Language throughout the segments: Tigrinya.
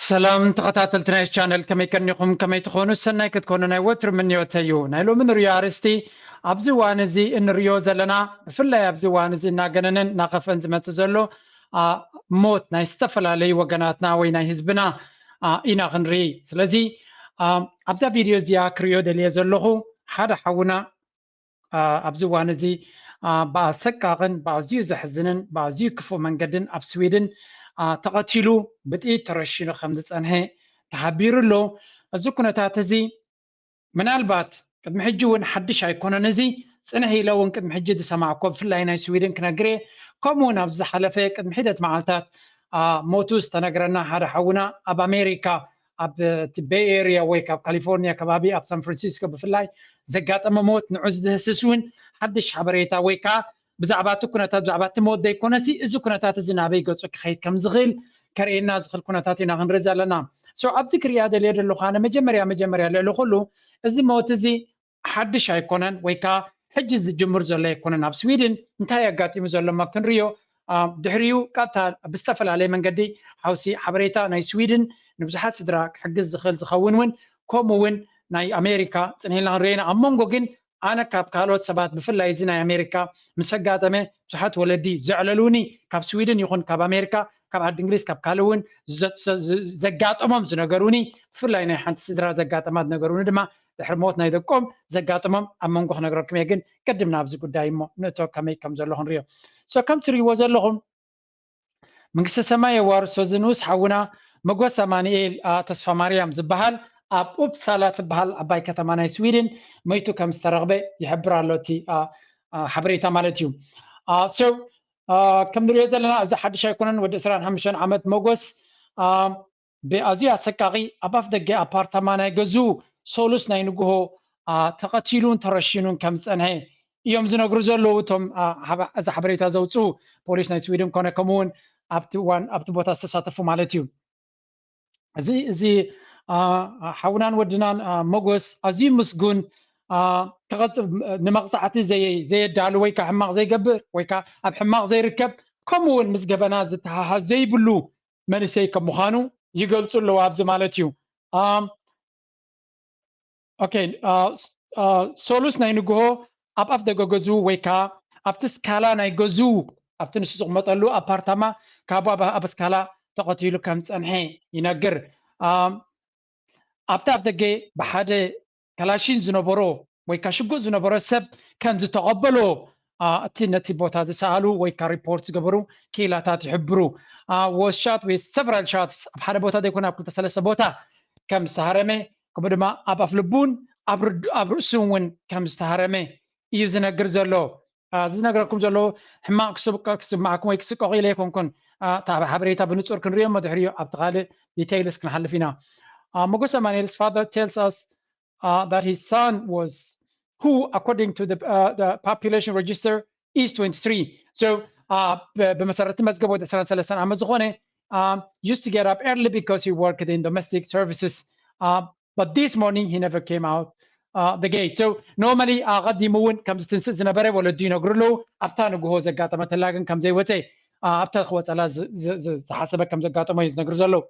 ሰላም ተኸታተልቲ ናይ ቻነል፣ ከመይ ቀኒኹም? ከመይ ትኾኑ? ሰናይ ክትኮኑ ናይ ወትሩ ምንዮተይ እዩ። ናይ ሎሚ ንሪኦ ኣርእስቲ፣ ኣብዚ እዋን እዚ እንሪኦ ዘለና፣ ብፍላይ ኣብዚ እዋን እዚ እናገነነን እናኸፍአን ዝመጽእ ዘሎ፣ አ፣ ሞት ናይ ዝተፈላለዩ ወገናትና ወይ ናይ ህዝብና፣ አ፣ ኢና ክንርኢ። ስለዚ፣ አ፣ ኣብዛ ቪድዮ እዚኣ ክርእዮ ደልየ ዘለኹ፣ ሓደ ሓውና፣ አ፣ ኣብዚ እዋን እዚ፣ አ፣ ብኣሰቃቕን ብኣዝዩ ዘሕዝንን ብኣዝዩ ክፉእ መንገድን ኣብ ስዊድን፣ አ፣ ተቐቲሉ፣ ብጥይት ተረሺኑ ከም ዝጸንሐ ተሓቢሩ ኣሎ። እዚ ኩነታት እዚ ምናልባት ቅድሚ ሕጂ እውን ሓድሽ ኣይኮነን። እዚ ጽንሕ ኢለ እውን ቅድሚ ሕጂ ዝሰማዕኮ፣ ብፍላይ ናይ ስዊድን ክነግር እየ። ከምኡ እውን ኣብዚ ዝሓለፈ ቅድሚ ሒደት መዓልታት፣ አ፣ ሞቱ ዝተነግረና ሓደ ሓውና ኣብ ኣሜሪካ፣ ኣብ እቲ ቤይ ኤርያ ወይ ካብ ካሊፎርኒያ ከባቢ ኣብ ሳን ፍራንሲስኮ ብፍላይ ዘጋጠመ ሞት፣ ንዑ ዝድህስስ እውን ሓድሽ ሓበሬታ ወይ ከዓ ብዛዕባ እቲ ኩነታት፣ ብዛዕባ እቲ ሞት ዘይኮነሲ፣ እዚ ኩነታት እዚ ናበይ ገጹ ክኸይድ ከም ዝኽእል ከርእየና ዝኽእል ኩነታት ኢና ክንርኢ ዘለና። So ኣብዚ ክርእያ ደልየ ዘለኹ ኣነ መጀመርያ መጀመርያ ልዕሊ ኩሉ እዚ ሞት እዚ ሓድሽ ኣይኮነን ወይ ከዓ ሕጂ ዝጅምር ዘሎ ኣይኮነን። ኣብ ስዊድን እንታይ ኣጋጢሙ ዘሎ እሞ ክንርእዮ፣ አ፣ ድሕሪኡ ቀጥታ ብዝተፈላለየ መንገዲ ሓውሲ ሓበሬታ ናይ ስዊድን ንብዙሓት ስድራ ክሕግዝ ዝኽእል ዝኸውን እውን፣ ከምኡ እውን ናይ ኣሜሪካ ጽንሕ ኢልና ክንርእዮ ኢና። ኣብ መንጎ ግን ኣነ ካብ ካልኦት ሰባት ብፍላይ እዚ ናይ ኣሜሪካ ምስ ኣጋጠመ ብዙሓት ወለዲ ዘዕለሉኒ ካብ ስዊድን ይኹን ካብ ኣሜሪካ ካብ ዓዲ እንግሊዝ ካብ ካልእ እውን ዘ-፣ ዘ-፣ ዘ-፣ ዘጋጠሞም ዝነገሩኒ፣ ብፍላይ ናይ ሓንቲ ስድራ ዘጋጠማ ዝነገሩኒ ድማ ድሕሪ ሞት ናይ ደቆም ዘጋጠሞም ኣብ መንጎ ክነግረኩም እየ። ግን ቅድም ናብዚ ጉዳይ እሞ ንእቶ ከመይ ከም ዘሎ ክንርእዮ። So ከም ትርእይዎ ዘለኹም መንግስተ ሰማይ የዋርሶ እዚ ንኡስ ሓውና መጎስ ኣማኑኤል፣ አ፣ ተስፋ ማርያም ዝበሃል ኣብ ኡፕሳላ ትበሃል ዓባይ ከተማ ናይ ስዊድን መይቱ ከም ዝተረኽበ ይሕብር ኣሎ እቲ፣ አ፣ አ፣ ሓበሬታ ማለት እዩ። አ፣ So፣ አ፣ ከም ንሪኦ ዘለና እዚ ሓድሽ ኣይኮነን። ወዲ ዕስራን ሓሙሽተን ዓመት መጎስ፣ አ፣ ብኣዝዩ ኣሰቃቒ ኣብ ኣፍ ደገ ኣፓርታማ ናይ ገዝኡ ሶሉስ ናይ ንግሆ፣ አ፣ ተቐቲሉን ተረሺኑን ከም ዝጸንሐ እዮም ዝነግሩ ዘለዉ እቶም፣ አ፣ ሓበ-፣ እዚ ሓበሬታ ዘውጽኡ ፖሊስ ናይ ስዊድን ኮነ ከምኡ እውን ኣብቲ እዋን ኣብቲ ቦታ ዝተሳተፉ ማለት እዩ። እዚ፣ እዚ፣ አ፣ ሓውናን ወድናን፣ አ፣ መጎስ ኣዝዩ ምስጉን፣ አ፣ ተቐጽ-፣ ንመቕጻዕቲ ዘየ-፣ ዘየዳሉ ወይ ከዓ ሕማቕ ዘይገብር ወይ ከዓ ኣብ ሕማቕ ዘይርከብ ከምኡ እውን ምስ ገበና ዝተሓሓዝ ዘይብሉ መንእሰይ ከም ምዃኑ ይገልጹ ኣለዉ ኣብዚ ማለት እዩ። አ፣ ኦኬ፣ አ፣ ስ-፣ አ፣ ሶሉስ ናይ ንግሆ ኣብ ኣፍ ደገ ገዝኡ ወይ ከዓ ኣብቲ ስካላ ናይ ገዝኡ፣ ኣብቲ ንሱ ዝቕመጠሉ ኣፓርታማ ካብኡ ኣብ፣ ኣብ ስካላ ተቐቲሉ ከም ዝጸንሐ ይነግር። አ፣ ኣብቲ ኣፍ ደገ ብሓደ ካላሽን ዝነበሮ ወይ ከዓ ሽጉጥ ዝነበሮ ሰብ ከም ዝተቐበሎ፣ አ፣ እቲ ነቲ ቦታ ዝሰኣሉ ወይ ከዓ ሪፖርት ዝገበሩ ክኢላታት ይሕብሩ። አ፣ was shot with several shots፣ ኣብ ሓደ ቦታ ዘይኮነ ኣብ ክልተ ሰለስተ ቦታ ከም ዝተሃረመ፣ ከምኡ ድማ ኣብ ኣፍ ልቡን ኣብ ርድ-፣ ኣብ ርእሱን እውን ከም ዝተሃረመ እዩ ዝነግር ዘሎ። አ፣ ዝነግረኩም ዘሎ ሕማቕ ክስብ-፣ ክስማዕኩም ወይ ክስቀቑ ኢለ ኣይኮንኩን። አ፣ እታ ሓበሬታ ብንጹር ክንርእዮ እሞ ድሕሪኡ ኣብቲ ካልእ ዲቴይልስ ክንሓልፍ ኢና። አ፣ መጎስ ኣማኑኤልስ father tells us, uh, that his son was, who, according to the, uh, the population register, is twenty-three. So, uh, ብ-፣ ብመሰረት መዝገብ ወዲ ዕስራን ሰለስተን ዓመት ዝኾነ፣ um, used to get up early because he worked in domestic services. Uh, but this morning he never came out, uh, the gate. So normally ኣቐዲሙ እውን ከም ዝትንስእ ዝነበረ ወለዱ ይነግሩ ኣለዉ። ኣብታ ንግሆ ዘጋጠመተላ ግን ከም ዘይወፀ፣ uh፣ ኣብታ ክወፀላ ዝ-፣ ዝ-፣ ዝ-፣ ዝሓሰበ ከም ዘጋጠሞ እዩ ዝነግሩ ዘለዉ።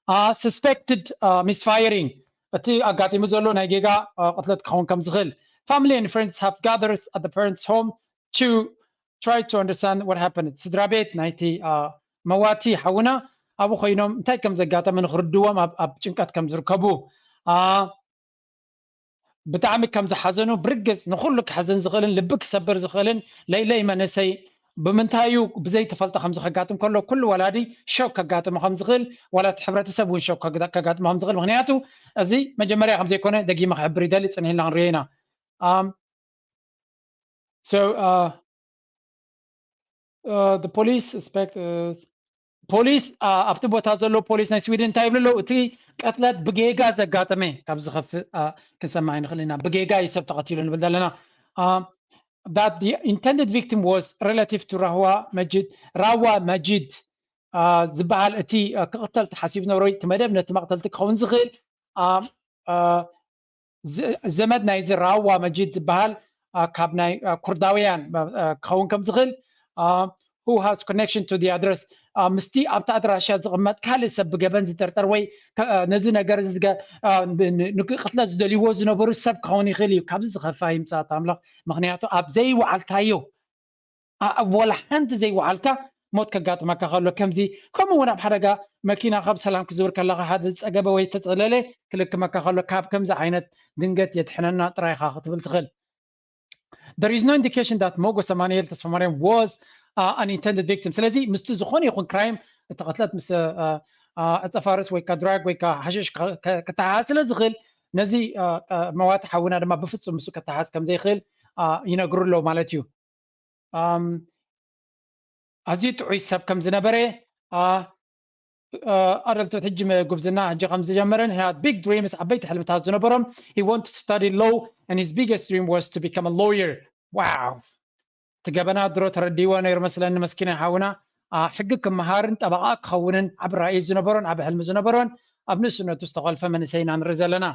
Uh, suspected, uh, misfiring፣ እቲ ኣጋጢሙ ዘሎ ናይ ጌጋ፣ uh፣ ቅትለት ክኸውን ከም ዝኽእል። Family and friends have gathered at the parents' home to try to understand what happened። ስድራ ቤት ናይቲ፣ uh፣ መዋቲ ሓውና ኣብኡ ኮይኖም እንታይ ከም ዘጋጠመ ንኽርድዎም ኣብ፣ ኣብ ጭንቀት ከም ዝርከቡ፣ uh፣ ብጣዕሚ ከም ዝሓዘኑ ብርግጽ ንኹሉ ክሕዝን ዝኽእልን ልቢ ክሰብር ዝኽእልን ለይለይ መንእሰይ ብምንታይ እዩ ብዘይተፈልጠ ከምዚ ከጋጥም ከሎ ኩሉ ወላዲ ሾክ ከጋጥሞ ከም ዝኽእል ዋላ እቲ ሕብረተሰብ እውን ሾክ ከጋ-፣ ከጋጥሞ ከም ዝኽእል ምኽንያቱ እዚ መጀመርያ ከም ዘይኮነ ደጊመ ክሕብር ይደሊ ጽንሕ ኢልና ክንሪኦ ኢና። Um, so, uh, uh, the police suspect, uh, ፖሊስ፣ አ፣ ኣብቲ ቦታ ዘሎ ፖሊስ ናይ ስዊድን እንታይ ይብሉ ኣለዉ? እቲ ቅትለት ብጌጋ ዘጋጠመ ካብ ዝኸፍእ፣ አ፣ ክንሰምዕ ኣይንኽእል ኢና። ብጌጋ እዩ ሰብ ተቐቲሉ ንብል ዘለና። አ፣ that the intended victim was relative to ራህዋ መጂድ፣ ራዋ መጂድ፣ አ፣ ዝበሃል እቲ፣ አ፣ ክቕተል ተሓሲቡ ዝነበረ ወይ እቲ መደብ ነቲ መቕተልቲ ክኸውን ዝኽእል፣ አ፣ አ፣ ዘ-፣ ዘመድ ናይዚ ራዋ መጂድ ዝበሃል፣ አ፣ ካብ ናይ፣ አ፣ ኩርዳውያን፣ አ፣ ክኸውን ከም ዝኽእል፣ አ፣ who has connection to the address፣ ምስቲ ኣብቲ ኣድራሻ ዝቕመጥ ካልእ ሰብ ብገበን ዝጥርጠር ወይ ነዚ ነገር እዚ ቅትለት ዝደልይዎ ዝነበሩ ሰብ ክኸውን ይኽእል እዩ። ካብዚ ዝኸፍእ ኣይምጻእ ኣምላኽ። ምኽንያቱ ኣብ ዘይወዓልካዮ፣ ኣብ ወላ ሓንቲ ዘይወዓልካ ሞት ከጋጥመካ ከሎ ከምዚ፣ ከምኡ እውን ኣብ ሓደጋ መኪና ካብ ሰላም ክዝውር ከለኻ ሓደ ዝጸገበ ወይ ተጸለለ ክልክመካ ከሎ ካብ ከምዚ ዓይነት ድንገት የድሕነና ጥራይ ኢኻ ክትብል ትኽእል። There is no indication that ሞጎስ ኣማኑኤል ተስፋማርያም was uh, an intended victim። ስለዚ ምስቲ ዝኾነ ይኹን ክራይም፣ እቲ ቅትለት ምስ ዕፀፋርስ ወይ ካ ድራግ ወይ ካ ሓሽሽ ክተሓሓዝ ስለ ዝኽእል፣ ነዚ መዋቲ ሓውና ድማ ብፍፁም ምስ ከተሓዝ ከም ዘይኽእል ይነግሩ ኣለዉ ማለት እዩ። ኣዝዩ ጥዑይ ሰብ ከም ዝነበረ ኣደልቶት ሕጂ ጉብዝና ሕጂ ከም ዝጀመረን had big dreams፣ ዓበይቲ ሕልምታት ዝነበሮም። He wanted to study law and his biggest dream was to become a lawyer። Wow! እቲ ገበና ድሮ ተረዲዎ ነይሩ መስለኒ መስኪና ሓውና። ሕጊ ክመሃርን ጠበቓ ክኸውንን ዓቢ ራእይ ዝነበሮን ዓቢ ሕልሚ ዝነበሮን ኣብ ንእስነቱ ዝተኸልፈ መንእሰይ ኢና ንርኢ ዘለና።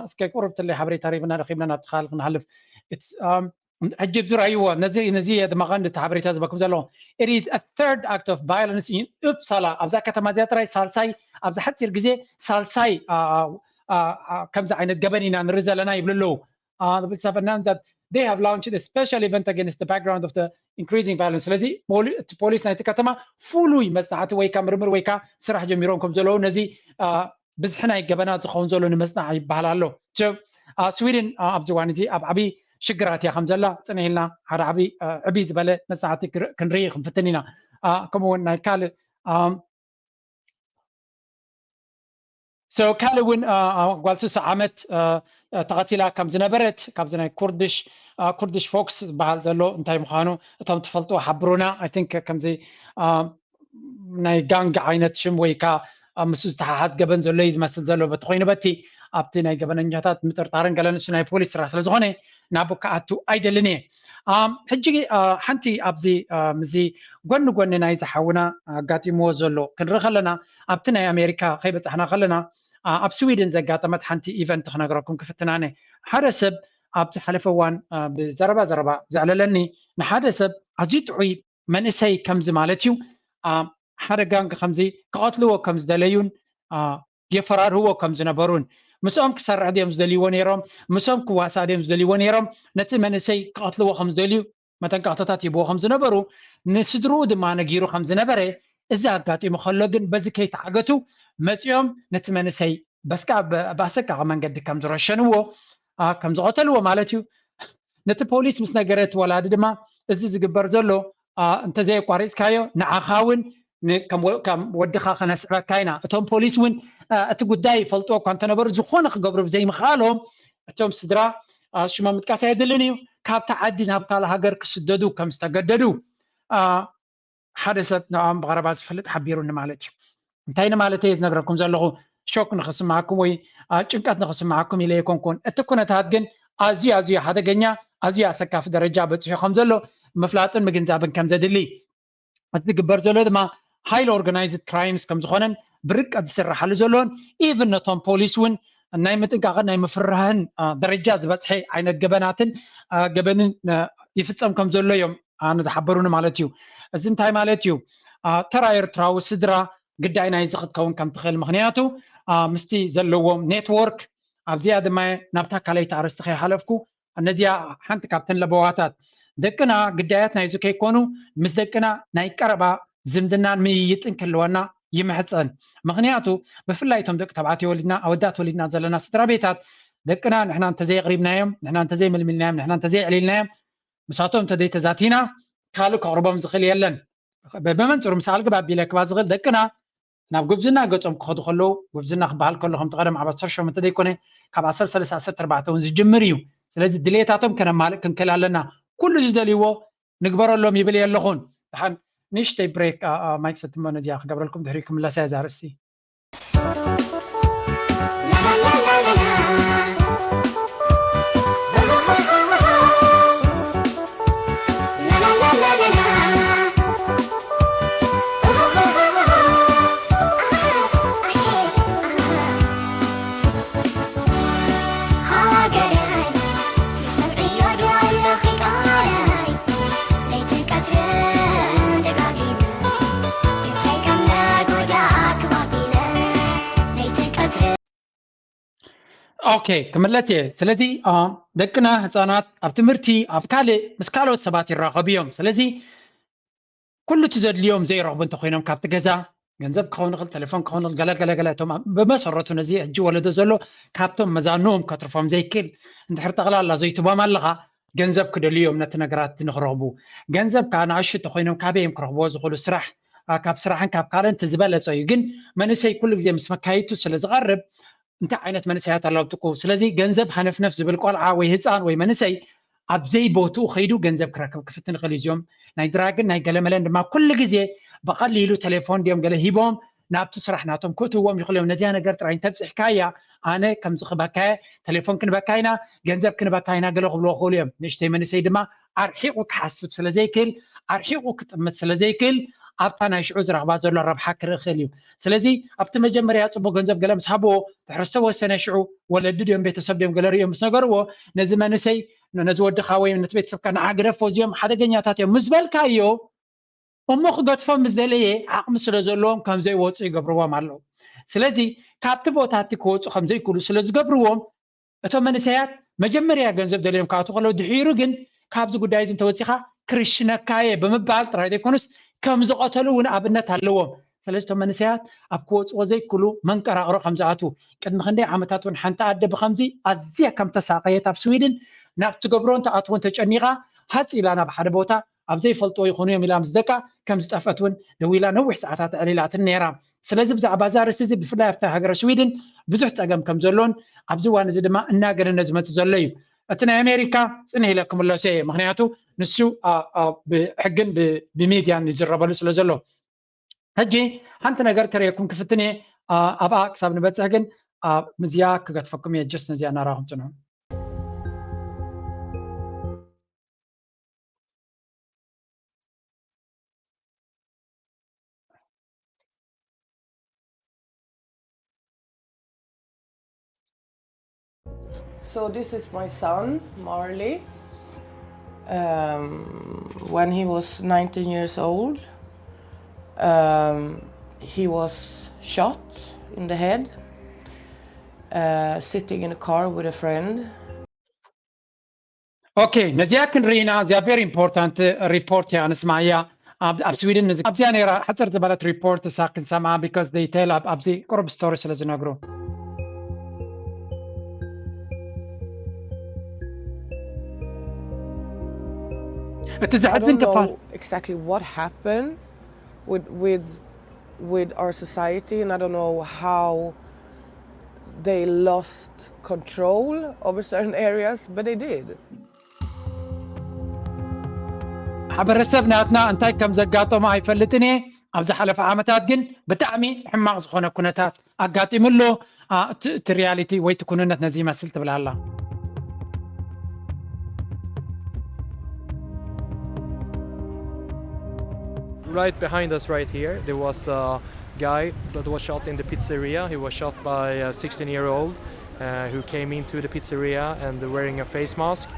እስከ ቁሩብ ትለይ ሓበሬታ ሪብና ረኺብና ናብቲ ካልእ ክንሃልፍ። ሕጂ ብዝረኣይዎ ነዚ ነዚ ድማ ቀንዲ እቲ ሓበሬታ ዝበኩም ዘለኹ። It is a third act of violence in Uppsala። ኣብዛ ከተማ እዚኣ ጥራይ ሳልሳይ፣ ኣብዚ ሓፂር ግዜ ሳልሳይ ከምዚ ዓይነት ገበን ኢና ንርኢ ዘለና ይብሉ ኣለዉ። They have launched a special event against the background of the increasing violence። ስለዚ እቲ ፖሊስ ናይቲ ከተማ ፍሉይ መፅናዕቲ ወይ ካ ምርምር ወይ ካ ስራሕ ጀሚሮም ከም ዘለዉ ነዚ ብዝሒ ናይ ገበናት ዝኸውን ዘሎ ንመፅናዕ ይበሃል ኣሎ። ስዊድን ኣብዚ እዋን እዚ ኣብ ዓብዪ ሽግራት እያ ከም ዘላ ፅንሕ ኢልና ሓደ ዓብዪ ዕብይ ዝበለ መፅናዕቲ ክንርኢ ክንፍትን ኢና። ከምኡ እውን ናይ ካልእ so ካልእ እውን ጓል ስሳ ዓመት ተቐቲላ ከም ዝነበረት ካብዚ ናይ ኩርድሽ ኩርድሽ ፎክስ ዝበሃል ዘሎ እንታይ ምዃኑ እቶም ትፈልጡ ሓብሩና። I think ከምዚ ናይ ጋንግ ዓይነት ሽም ወይ ካ ምስ ዝተሓሓዝ ገበን ዘሎ እዩ ዝመስል ዘሎ። በቲ ኮይኑ በቲ ኣብቲ ናይ ገበነኛታት ምጥርጣርን ገለ ንሱ ናይ ፖሊስ ስራሕ ስለ ዝኾነ ናቡ ክኣቱ ኣይደልን እየ። ሕጂ ሓንቲ ኣብዚ ምስዚ ጎኒ ጎኒ ናይ ዝሓውና ኣጋጢምዎ ዘሎ ክንርኢ ከለና ኣብቲ ናይ ኣሜሪካ ከይበፃሕና ከለና ኣብ ስዊድን ዘጋጠመት ሓንቲ ኢቨንት ክነግረኩም ክፍትናነ። ሓደ ሰብ ኣብ ዝሓለፈ እዋን ብዘረባ ዘረባ ዘዕለለኒ ንሓደ ሰብ ኣዝዩ ጥዑይ መንእሰይ ከምዚ ማለት እዩ ሓደ ጋንግ ከምዚ ክቐትልዎ ከም ዝደለዩን የፈራርህዎ ከም ዝነበሩን ምስኦም ክሰርሕ ድዮም ዝደልይዎ ነይሮም፣ ምስኦም ክዋሳእ ድዮም ዝደልይዎ ነይሮም፣ ነቲ መንእሰይ ክቐትልዎ ከም ዝደልዩ መጠንቀቕታታት ሂብዎ ከም ዝነበሩ ንስድርኡ ድማ ነጊሩ ከም ዝነበረ፣ እዚ ኣጋጢሙ ከሎ ግን በዚ ከይተዓገቱ መፂኦም ነቲ መንእሰይ በስካ ብኣሰቃቂ መንገዲ ከም ዝረሸንዎ ከም ዝቐተልዎ ማለት እዩ። ነቲ ፖሊስ ምስ ነገረ እቲ ወላዲ ድማ እዚ ዝግበር ዘሎ እንተዘየቋሪፅካዮ ንዓኻ እውን ከም ወድኻ ከነስዕበካ ኢና። እቶም ፖሊስ እውን እቲ ጉዳይ ይፈልጥዎ እኳ እንተነበሩ ዝኾነ ክገብሩ ብዘይምኽኣሎም እቶም ስድራ ሽሞም ምጥቃስ ኣየድልን እዩ ካብቲ ዓዲ ናብ ካልእ ሃገር ክስደዱ ከም ዝተገደዱ ሓደ ሰብ ንዕኦም ብቐረባ ዝፈልጥ ሓቢሩኒ ማለት እዩ። እንታይ ንማለት እየ ዝነግረኩም ዘለኹ? ሾክ ንኽስማዓኩም ወይ ጭንቀት ንኽስማዓኩም ኢለ ኣይኮንኩን። እቲ ኩነታት ግን ኣዝዩ ኣዝዩ ሓደገኛ ኣዝዩ ኣሰካፊ ደረጃ በፂሑ ከም ዘሎ ምፍላጥን ምግንዛብን ከም ዘድሊ። እቲ ዝግበር ዘሎ ድማ highly organized crimes ከም ዝኾነን ብርቀት ዝስራሓሉ ዘሎን even ነቶም ፖሊስ እውን ናይ ምጥንቃቕን ናይ ምፍርራህን ደረጃ ዝበፅሐ ዓይነት ገበናትን ገበንን ይፍፀም ከም ዘሎ እዮም ኣነ ዝሓበሩኒ ማለት እዩ። እዚ እንታይ ማለት እዩ? ተራ ኤርትራዊ ስድራ ግዳይ ናይዚ ክትከውን ከም ትኽእል ምኽንያቱ ምስቲ ዘለዎም ኔትወርክ ኣብዚኣ ድማ ናብታ ካልኣይቲ ኣርእስቲ ከይሓለፍኩ እነዚኣ ሓንቲ ካብተን ለበዋታት ደቅና ግዳያት ናይዚ ከይኮኑ ምስ ደቅና ናይ ቀረባ ዝምድናን ምይይጥን ክህልወና ይምሕፀን። ምኽንያቱ ብፍላይ እቶም ደቂ ተባዕትዮ ወሊድና ኣወዳት ወሊድና ዘለና ስድራ ቤታት ደቅና ንሕና እንተዘየቕሪብናዮም ንሕና እንተዘይምልሚልናዮም ንሕና እንተዘይዕሊልናዮም ምሳቶም እንተዘይተዛቲና ካልእ ከቕርቦም ዝኽእል የለን። ብመንፅሩ ምስ ኣልግብ ኣቢለ ክባ ዝኽእል ደቅና ናብ ጉብዝና ገጾም ክኸዱ ከለዉ ጉብዝና ክበሃል ከሎ ከምቲ ቀደም ኣብ ዓሰርተ ሸሞንተ ዘይኮነ ካብ ዓሰርተ ሰለስተ ዓሰርተ ኣርባዕተ እውን ዝጅምር እዩ። ስለዚ ድሌታቶም ከነማልእ ክንክእል ኣለና። ኩሉ ዝደልይዎ ንግበረሎም ይብል የለኹን። ደሓን ንእሽተይ ብሬክ ማይክ ሰትሞ ነዚኣ ክገብረልኩም ድሕሪ ክምለሳ እዛ ኣርእስቲ። ኦኬ፣ ክምለስ እየ። ስለዚ ደቅና ህፃናት ኣብ ትምህርቲ፣ ኣብ ካልእ ምስ ካልኦት ሰባት ይራኸቡ እዮም። ስለዚ ኩሉ እቲ ዘድልዮም ዘይረኽቡ እንተኮይኖም ካብቲ ገዛ፣ ገንዘብ ክኸውን ይኽእል፣ ቴሌፎን ክኸውን ይኽእል፣ ገለ ገለ ገለ፣ እቶም ብመሰረቱ ነዚ ሕጂ ወለዶ ዘሎ ካብቶም መዛንኦም ከትርፎም ዘይክእል እንድሕር ጠቕላላ ዘይትቦም ኣለኻ፣ ገንዘብ ክደልዩ እዮም ነቲ ነገራት ንክረኽቡ። ገንዘብ ከዓ ንኣሽቱ ኮይኖም ካበይ እዮም ክረኽብዎ ዝኽእሉ? ስራሕ፣ ካብ ስራሕን ካብ ካልእን እቲ ዝበለፀ እዩ። ግን መንእሰይ ኩሉ ግዜ ምስ መካይቱ ስለ ዝቐርብ እንታይ ዓይነት መንእሰያት ኣለዉ ኣብቲ ኩ-፣ ስለዚ ገንዘብ ሃነፍነፍ ዝብል ቆልዓ ወይ ህፃን ወይ መንእሰይ ኣብ ዘይቦትኡ ከይዱ ገንዘብ ክረክብ ክፍትን ይኽእል እዩ። እዚኦም ናይ ድራግን ናይ ገለመለን ድማ ኩሉ ግዜ ብቐሊሉ ቴሌፎን ድዮም ገለ ሂቦም ናብቲ ስራሕ ናቶም ክእትዎም ይኽእሉ እዮም። ነዚያ ነገር ጥራይ እንተብፂሕካያ ኣነ ከምዚ ክበካየ፣ ቴሌፎን ክንበካ ኢና፣ ገንዘብ ክንበካ ኢና ገለ ክብልዎ ክኽእሉ እዮም። ንእሽተይ መንእሰይ ድማ ኣርሒቑ ክሓስብ ስለ ዘይክእል፣ ኣርሒቑ ክጥምት ስለ ዘይክእል ኣብታ ናይ ሽዑ ዝረኽባ ዘሎ ረብሓ ክርኢ ክእል እዩ። ስለዚ ኣብቲ መጀመርያ ፅቡቅ ገንዘብ ገለ ምስ ሃብዎ ድሕሪ ዝተወሰነ ሽዑ ወለዲ ድዮም ቤተሰብ ድዮም ገለ ሪኦም ምስ ነገርዎ ነዚ መንእሰይ ነዚ ወድኻ ወይ ነቲ ቤተሰብካ ንዓ ግደፎ እዚኦም ሓደገኛታት እዮም ምስ በልካዮ እሞ ክገድፎም ምስ ደለየ ዓቕሚ ስለ ዘለዎም ከም ዘይወፁ ይገብርዎም ኣለዉ። ስለዚ ካብቲ ቦታ እቲ ክወፁ ከም ዘይክእሉ ስለ ዝገብርዎም እቶም መንእሰያት መጀመርያ ገንዘብ ደልዮም ክኣትዉ ከለዉ ድሒሩ ግን ካብዚ ጉዳይ እዚ እንተወፂኻ ክርሽነካየ ብምባል ጥራይ ዘይኮኑስ ከም ዝቐተሉ እውን ኣብነት ኣለዎም። ስለዚ እቶም መንእሰያት ኣብ ክወፅዎ ዘይክእሉ መንቀራቕሮ ከም ዝኣትዉ ቅድሚ ክንደይ ዓመታት እውን ሓንቲ ኣደ ብከምዚ ኣዝያ ከም ተሳቐየት ኣብ ስዊድን ናብ ትገብሮን ትኣትዎን ተጨኒቓ ሃፅ ኢላ ናብ ሓደ ቦታ ኣብ ዘይፈልጥዎ ይኾኑ እዮም ኢላ ምስ ደቃ ከም ዝጠፍአት እውን ደዊላ ነዊሕ ሰዓታት ኣዕሊላትን ነይራ። ስለዚ ብዛዕባ እዛ ኣርእስቲ እዚ ብፍላይ ኣብታ ሃገረ ስዊድን ብዙሕ ፀገም ከም ዘሎን ኣብዚ እዋን እዚ ድማ እናገነነ ዝመፅእ ዘሎ እዩ። እቲ ናይ ኣሜሪካ ፅንሕ ኢለ ክምለሶ እየ፣ ምክንያቱ ንሱ አ፣ አ፣ ብሕግን ብ-፣ ብሚድያን ይዝረበሉ ስለ ዘሎ። ሕጂ ሓንቲ ነገር ከርእየኩም ክፍትን እየ፣ አ፣ ኣብኣ ክሳብ ንበፅሕ ግን አ፣ ምዝያ ክገድፈኩም እየ። ጀስት ነዚኣ እናረኣኹም ፅንሑ። So this is my son, Marley. Um, when he was nineteen years old, um, he was shot in the head, uh, sitting in a car with a friend. ኦኬ፣ ነዚኣ ክንርኢ ኢና። እዚኣ very important report እያ፣ ንስማዕያ። ኣብ ኣብ ስዊድን ንዚ ኣብዚኣ ነይራ ሕፅር ዝበለት report እሳ ክንሰምዓ because they tell ኣብ ኣብዚ ቁሩብ story ስለ ዝነግሩ። እቲ I ዘሕዝን don't ክፋል know exactly what happened with with with our society, and I don't know how they lost control over certain areas, but they did. ማሕበረሰብ ናትና እንታይ ከም ዘጋጠሞ ኣይፈልጥን እየ። ኣብ ዝሓለፈ ዓመታት ግን ብጣዕሚ ሕማቕ ዝኾነ ኩነታት ኣጋጢሙ ኣሎ። አ፣ እቲ እቲ reality ወይ እቲ ኩንነት ነዚ ይመስል ትብል ኣላ። Right behind us, right here, there was a guy that was shot in the pizzeria. He was shot by a sixteen year old uh, who came into the pizzeria and wearing a face mask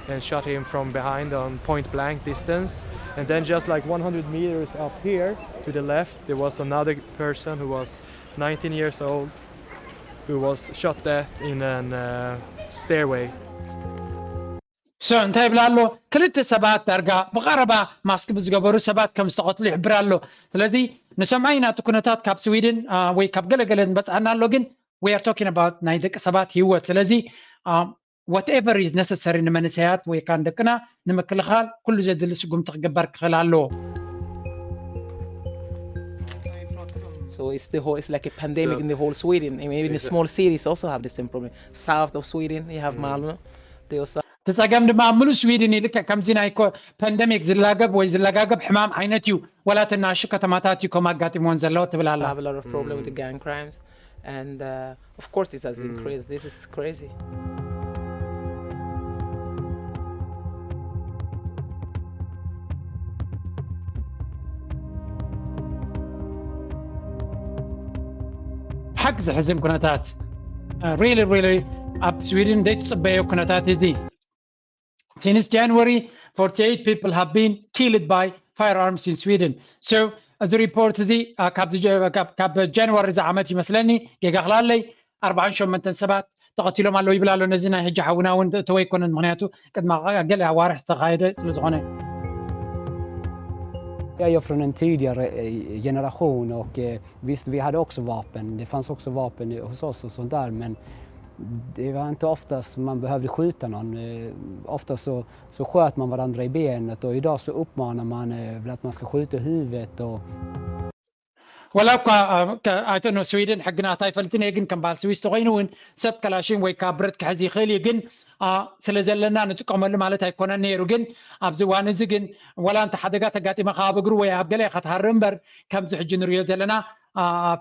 and shot him from behind on point blank distance. And then, just like one hundred meters up here to the left, there was another person who was nineteen years old who was shot death in an uh, stairway. So እንታይ ይብላ ኣሎ? ክልተ ሰባት ዳርጋ ብቐረባ ማስክ ብዝገበሩ ሰባት ከም ዝተቐትሉ ይሕብር ኣሎ። ስለዚ ንሰምዖ ኢና እቲ ኩነታት ካብ ስዊድን አ፣ ወይ ካብ ገለገለ ዝበፅሐና ኣሎ፣ ግን we are talking about ናይ ደቂ ሰባት ህይወት። ስለዚ አ፣ whatever is necessary ንመንእሰያት ወይ ከዓ ንደቅና ንምክልኻል ኩሉ ዘድሊ ስጉምቲ ክግበር ክኽእል ኣለዎ። So it's the whole, it's like a pandemic in the whole Sweden. I mean, even the small cities also have the same problem. South of Sweden, you have Malmö. They also እቲ ፀገም ድማ ኣብ ምሉእ ስዊድን እዩ። ልክዕ ከምዚ ናይ ኮ- ፓንደሚክ ዝላገብ ወይ ዝለጋገብ ሕማም ዓይነት እዩ። ወላ እተን ንኣሽቱ ከተማታት እዩ ከም ኣጋጢምዎን ዘሎ ትብል ኣላ። have a lot of problem with the gang crimes, and uh, of course this has increased. This is crazy. ብሓቂ ዘሕዝን ኩነታት፣ really really ኣብ ስዊድን ዘይትፅበዮ ኩነታት እዚ። Since January, forty-eight people have been killed by firearms in Sweden. So እዚ ሪፖርት እዚ አ፣ ካብ ዝጀ- ካብ- ካብ ጃንዋሪ እዚ ዓመት ይመስለኒ፣ ጌጋ ክላለይ ኣርባዓን ሸሞንተን ሰባት ተቐቲሎም ኣለዉ ይብል ኣሎ። ነዚ ናይ ሕጂ ሓውና እውን እተወ ኣይኮነን፣ ምኽንያቱ ቅድሚ ገለ ኣዋርሕ ዝተኻየደ ስለ ዝኾነ። Ja, jag från en tidigare generation och eh, visst, vi hade också vapen. Det fanns också vapen hos oss och sånt där, men det var inte oftast man behövde skjuta någon. Eh, Oftast så, så sköt man varandra i benet och idag så uppmanar man eh, väl att man ska skjuta i huvudet och ወላ እኳ ኣይተኖ ስዊድን ሕግናታ ኣይፈልጥን እየ፣ ግን ከም በዓል ስዊስ ተኮይኑ እውን ሰብ ከላሽን ወይ ካብ ብረት ክሕዝ ይኽእል እዩ። ግን ስለ ዘለና ንጥቀመሉ ማለት ኣይኮነን ነይሩ። ግን ኣብዚ እዋን እዚ ግን ወላ እንተ ሓደጋ ተጋጢመካ ኣብ እግሩ ወይ ኣብ ገለ ኢኻ ትሃር እምበር፣ ከምዚ ሕጂ ንሪኦ ዘለና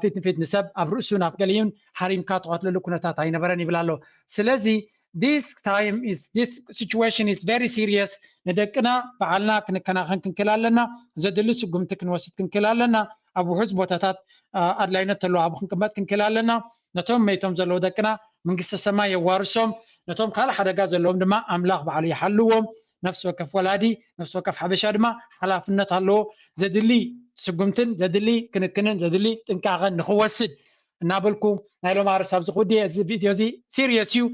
ፊት ንፊት ንሰብ ኣብ ርእሱን ኣብ ገሊኡን ሃሪምካ ትቐትለሉ ኩነታት ኣይነበረን ይብል ኣሎ። ስለዚ this time is this situation is very serious። ንደቅና ባዕልና ክንከናኸን ክንክእል ኣለና። ዘድሊ ስጉምቲ ክንወስድ ክንክእል ኣለና። ኣብ ውሑስ ቦታታት ኣድላይነት ተለዎ ኣብኡ ክንቅመጥ ክንክእል ኣለና። ነቶም መይቶም ዘለዉ ደቅና መንግስተ ሰማይ የዋርሶም፣ ነቶም ካልእ ሓደጋ ዘለዎም ድማ ኣምላኽ ባዕሉ ይሓልዎም። ነፍሲ ወከፍ ወላዲ፣ ነፍሲ ወከፍ ሓበሻ ድማ ሓላፍነት ኣለዎ። ዘድሊ ስጉምትን ዘድሊ ክንክንን ዘድሊ ጥንቃቐን ንኽወስድ እናበልኩ ናይ ሎም ኣርስ ኣብዚ ክውድየ። እዚ ቪድዮ እዚ ሲሪየስ እዩ።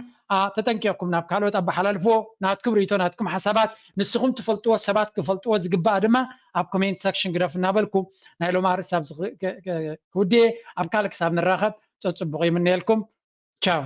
ተጠንቂቕኩም ናብ ካልኦት ኣባሓላልፍዎ። ናትኩም ርእይቶ፣ ናትኩም ሓሳባት፣ ንስኹም ትፈልጥዎ ሰባት ክፈልጥዎ ዝግባእ ድማ ኣብ ኮሜንት ሰክሽን ግደፉ እናበልኩ ናይ ሎም ኣርስ ኣብዚ ክውድየ። ኣብ ካልእ ክሳብ ንራኸብ ጸጽቡቕ ይምነየልኩም። ቻው።